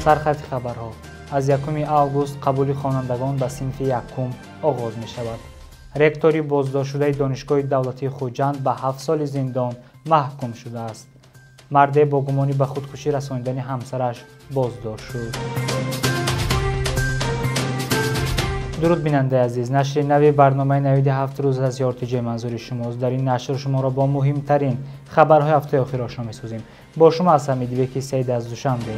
Сархати хабарҳо. Аз 1 август қабули хонандагон ба синфи якум оғоз мешавад. Ректори боздоштшудаи Донишгоҳи давлатии Хуҷанд ба 7 соли зиндон маҳкум шудааст. Марде бо гумони ба худкушӣ расонидани ҳамсараш боздошт шуд. Дуруд, бинандаи азиз. Нашри нави барномаи навиди 7 рӯз аз РТЖ манзури шумост. Дар ин нашр шуморо бо муҳимтарин хабарҳои ҳафтаи охир ошно месозем. Бо шумо ҳастам Идибеки Саид аз Душанбе.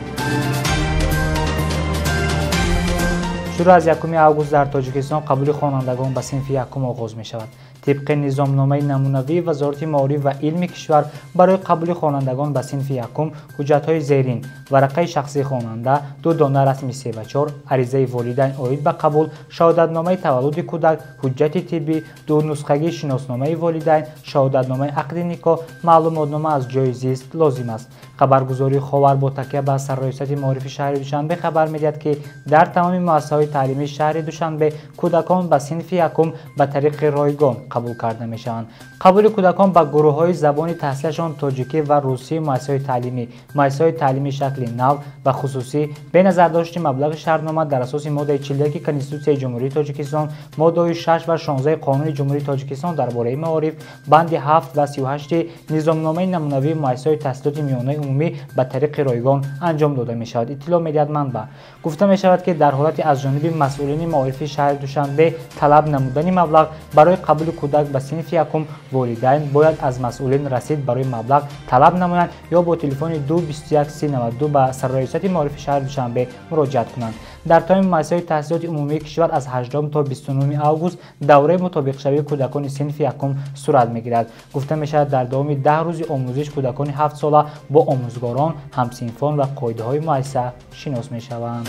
Шурӯъ аз 1 август дар Тоҷикистон қабули хонандагон ба синфи якум оғоз мешавад. Тибқи низомномаи намунавии Вазорати маориф ва илми кишвар барои қабули хонандагон ба синфи якум ҳуҷҷатҳои зерин: варақаи шахсии хонанда, 2 дона расми 3 ба 4, аризаи волидайн оид ба қабул, шаҳодатномаи таваллуди кӯдак, ҳуҷҷати тиббӣ, 2 нусхагии шиносномаи волидайн, шаҳодатномаи ақди никоҳ, маълумотнома аз ҷойи зист лозим аст. Хабаргузории Ховар бо такя ба Сарраёсати маорифи шаҳри Душанбе хабар медиҳад, ки дар тамоми муассисаҳои таълимии шаҳри Душанбе кӯдакон ба синфи якум ба тариқи ройгон қабул карда мешаванд. Қабули кӯдакон ба гурӯҳҳои забони таҳсилашон тоҷикӣ ва русии муассисаҳои таълимӣ, муассисаҳои таълимии шакли нав ва хусусӣ бе назардошти маблағи шартнома дар асоси моддаи 41 Конститутсияи Ҷумҳурии Тоҷикистон, моддаҳои 6 ва 16 Қонуни Ҷумҳурии Тоҷикистон дар бораи маориф, банди 7 ва 38 низомномаи намунавии муассисаҳои таҳсилоти миёнаи умумӣ ба тариқи ройгон анҷом дода мешавад, иттилоъ медиҳад манбаъ. Гуфта мешавад, ки дар ҳолати аз ҷониби масъулини маорифи шаҳри Душанбе талаб намудани маблағ барои қабули кӯдак ба синфи якум, волидайн бояд аз масъулин расид барои маблағ талаб намоянд ё бо телефони 2 21 392 ба Сарраёсати маорифи шаҳри Душанбе муроҷиат кунанд. Дар тамоми муассисаҳои таҳсилоти умумии кишвар аз 8 то 29 август давраи мутобиқшавии кӯдакони синфи якум сурат мегирад. Гуфта мешавад, дар давоми 10 рӯзи омӯзиш кӯдакони 7 сола бо омӯзгорон, ҳамсинфон ва қоидаҳои муассиса шинос мешаванд.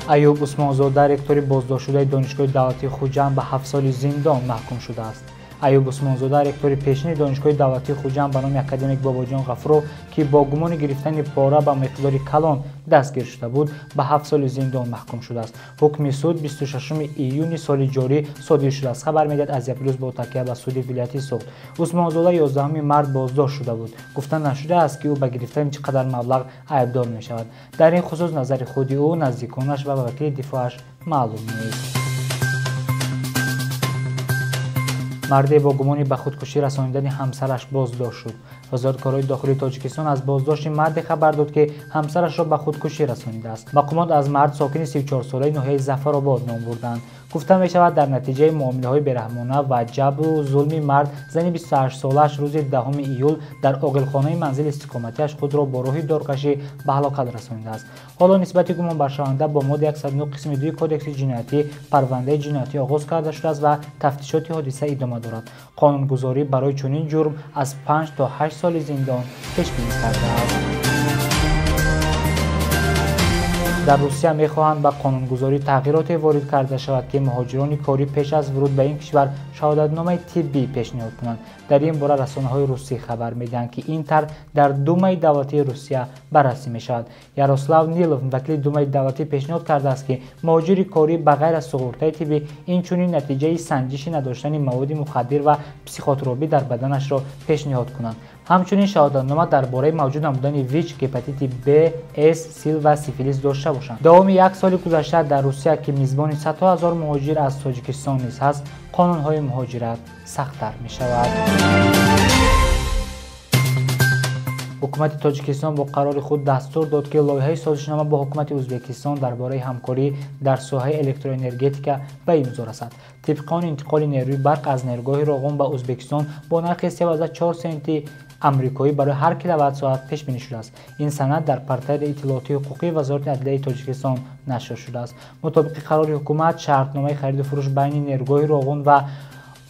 Аюб Усмонзода, ректори боздоштшудаи Донишгоҳи давлатии Хуҷанд, ба 7 соли зиндон маҳкум шудааст. Аюб Усмонзода, ректори пешини Донишгоҳи давлатии Хуҷанд ба номи академик Бобоҷон Ғафуров, ки бо гумони гирифтани пора ба миқдори калон дастгир шуда буд, ба 7 соли зиндон маҳкум шудааст. Ҳукми суд 26 июни соли ҷорӣ содир шудааст, хабар медиҳад Азия Плюс бо такя ба суди вилояти Суғд. Усмонзода 11 март боздошт шуда буд. Гуфта нашудааст, ки ӯ ба гирифтани чӣ қадар маблағ айбдор мешавад. Дар ин хусус назари худи ӯ, наздиконаш ва вакили дифоъаш маълум нест. Марде бо гумони ба худкушӣ расонидани ҳамсараш боздошт шуд. Вазорати корҳои дохилии Тоҷикистон аз боздошти марде хабар дод, ки ҳамсарашро ба худкушӣ расонидааст. Мақомот аз мард сокини 34-солаи ноҳияи Зафаробод ном бурданд. Гуфта мешавад, дар натиҷаи муомилаҳои бераҳмона ва ҷабру зулми мард зани 28-солааш рӯзи 10 июл дар оғилхонаи манзили истиқоматиаш худро бо роҳи доркашӣ ба ҳалокат расонидааст. Ҳоло нисбати гумонбаршаванда бо моддаи 109 қисми 2 Кодекси ҷиноятӣ парвандаи ҷиноятӣ оғоз карда шудааст ва тафтишоти ҳодиса идома дорад. Қонунгузорӣ барои чунин ҷурм аз 5 то 8 соли зиндон пешбинӣ кардааст. Дар Русия мехоҳанд ба қонунгузорӣ тағйироте ворид карда шавад, ки муҳоҷирони корӣ пеш аз вуруд ба ин кишвар шаҳодатномаи тиббӣ пешниҳод кунанд. Дар ин бора расонаҳои русӣ хабар медиҳанд, ки ин тарҳ дар Думаи давлатии Русия баррасӣ мешавад. Ярослав Нилов, вакили Думаи давлатӣ, пешниҳод кардааст, ки муҳоҷири корӣ ба ғайр аз суғуртаи тиббӣ инчунин натиҷаи санҷиши надоштани маводи мухаддир ва психотробӣ дар баданашро пешниҳод кунанд. Ҳамчунин шаҳодатнома дар бораи мавҷуд намудани ВИЧ, гепатити Б, С, сил ва сифилис дошта бошанд. Давоми як соли гузашта дар Русия, ки мизбони 100 ҳазор муҳоҷир аз Тоҷикистон низ ҳаст, қонунҳои муҳоҷират сахттар мешавад. Ҳукумати Тоҷикистон бо қарори худ дастур дод, ки лоиҳаи созишнома бо ҳукумати Ӯзбекистон дар бораи ҳамкорӣ дар соҳаи электроэнергетика ба имзо расад. Тибқи он, интиқоли нерӯи барқ аз нерӯгоҳи Роғун ба Ӯзбекистон бо нархи 3,4 сенти амрикоӣ барои ҳар киловатт-соат пешбинӣ шудааст. Ин санад дар портали иттилоотии ҳуқуқии Вазорати адлияи Тоҷикистон нашр шудааст. Мутобиқи қарори ҳукумат, шартномаи хариду фурӯш байни нерӯгоҳи Роғун ва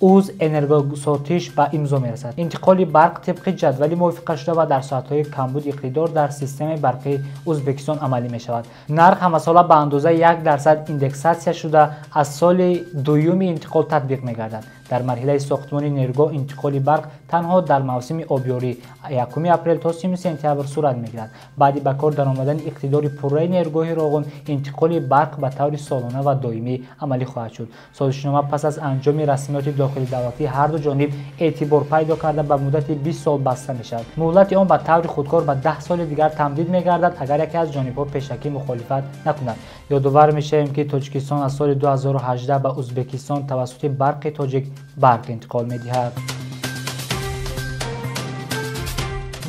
Узэнергосотиш ба имзо мерасад. Интиқоли барқ тибқи ҷадвали мувофиқашуда ва дар соатҳои камбуди иқтидор дар системаи барқии Ӯзбекистон амалӣ мешавад. Нарх ҳамасола ба андозаи 1% индексатсия шуда аз соли дуюми интиқол татбиқ мегардад. Дар марҳилаи сохтмони нерӯгоҳ интиқоли барқ танҳо дар мавсими обёрӣ 1 апрел то 3 сентябр сурат мегирад. Баъди ба кор даромадани иқтидори пурраи нерӯгоҳи Роғун, интиқоли барқ ба таври солона ва доимӣ амалӣ хоҳад шуд. Созишнома пас аз анҷоми расмиёти дохили давлатии ҳар ду ҷониб эътибор пайдо карда ба муддати 20 сол баста мешавад. Муҳлати он ба таври худкор ба 10 соли дигар тамдид мегардад, агар яке аз ҷонибҳо пешакӣ мухолифат накунад. Ёдовар мешавем, ки Тоҷикистон аз соли 2018 ба Ӯзбекистон тавассути Барқи Тоҷик барқ интиқол медиҳад.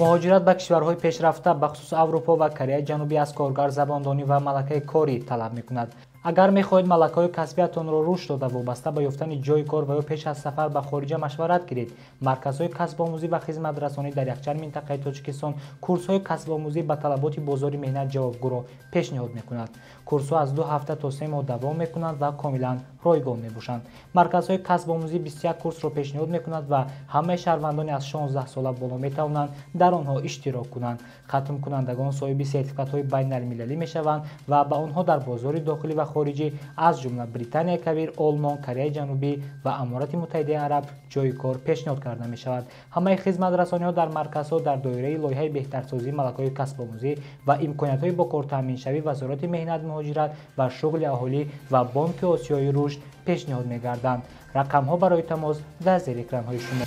Муҳоҷират ба кишварҳои пешрафта, бахусус Аврупо ва Кореяи Ҷанубӣ, аз коргар забондонӣ ва малакаи корӣ талаб мекунад. Агар мехоҳед малакаҳои касбиятонро рушд дода, вобаста ба ёфтани ҷойи кор ва ё пеш аз сафар ба хориҷа машварат гиред. Марказҳои касбомӯзӣ ва хизматрасонӣ дар якчанд минтақаи Тоҷикистон курсҳои касбомӯзӣ ба талаботи бозори меҳнат ҷавобгӯро пешниҳод мекунад. Курсҳо аз 2 ҳафта то 3 моҳ давом мекунанд ва комилан ройгон мебошанд. Марказҳои касбомӯзӣ 21 курсро пешниҳод мекунад ва ҳамаи шаҳрвандони аз 16 сола боло метавонанд дар онҳо иштирок кунанд. Хатмкунандагон соҳиби сертификатҳои байналмилалӣ мешаванд ва ба онҳо дар бозори дохилӣ ва хориҷӣ, аз ҷумла Британияи Кабир, Олмон, Кореяи Ҷанубӣ ва Аморати Муттаҳидаи Араб ҷойи кор пешниҳод карда мешавад. Ҳамаи хизматрасониҳо дар марказҳо дар доираи лоиҳаи беҳтарсозии малакаҳои касбомӯзӣ ва имкониятҳои бо кор таъминшавӣ Вазорати меҳнат, муҳоҷират ва шуғли аҳолӣ ва Бонки Осиёи Рушд пешниҳод мегарданд. Рақамҳо барои тамос дар зери экранҳои шумо.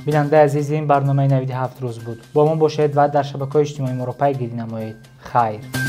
Бинандаи азиз, ин барномаи Навиди 7 рӯз буд. Бо мо бошед ва дар шабакаҳои иҷтимоӣ моро пайгирӣ намоед. Хайр.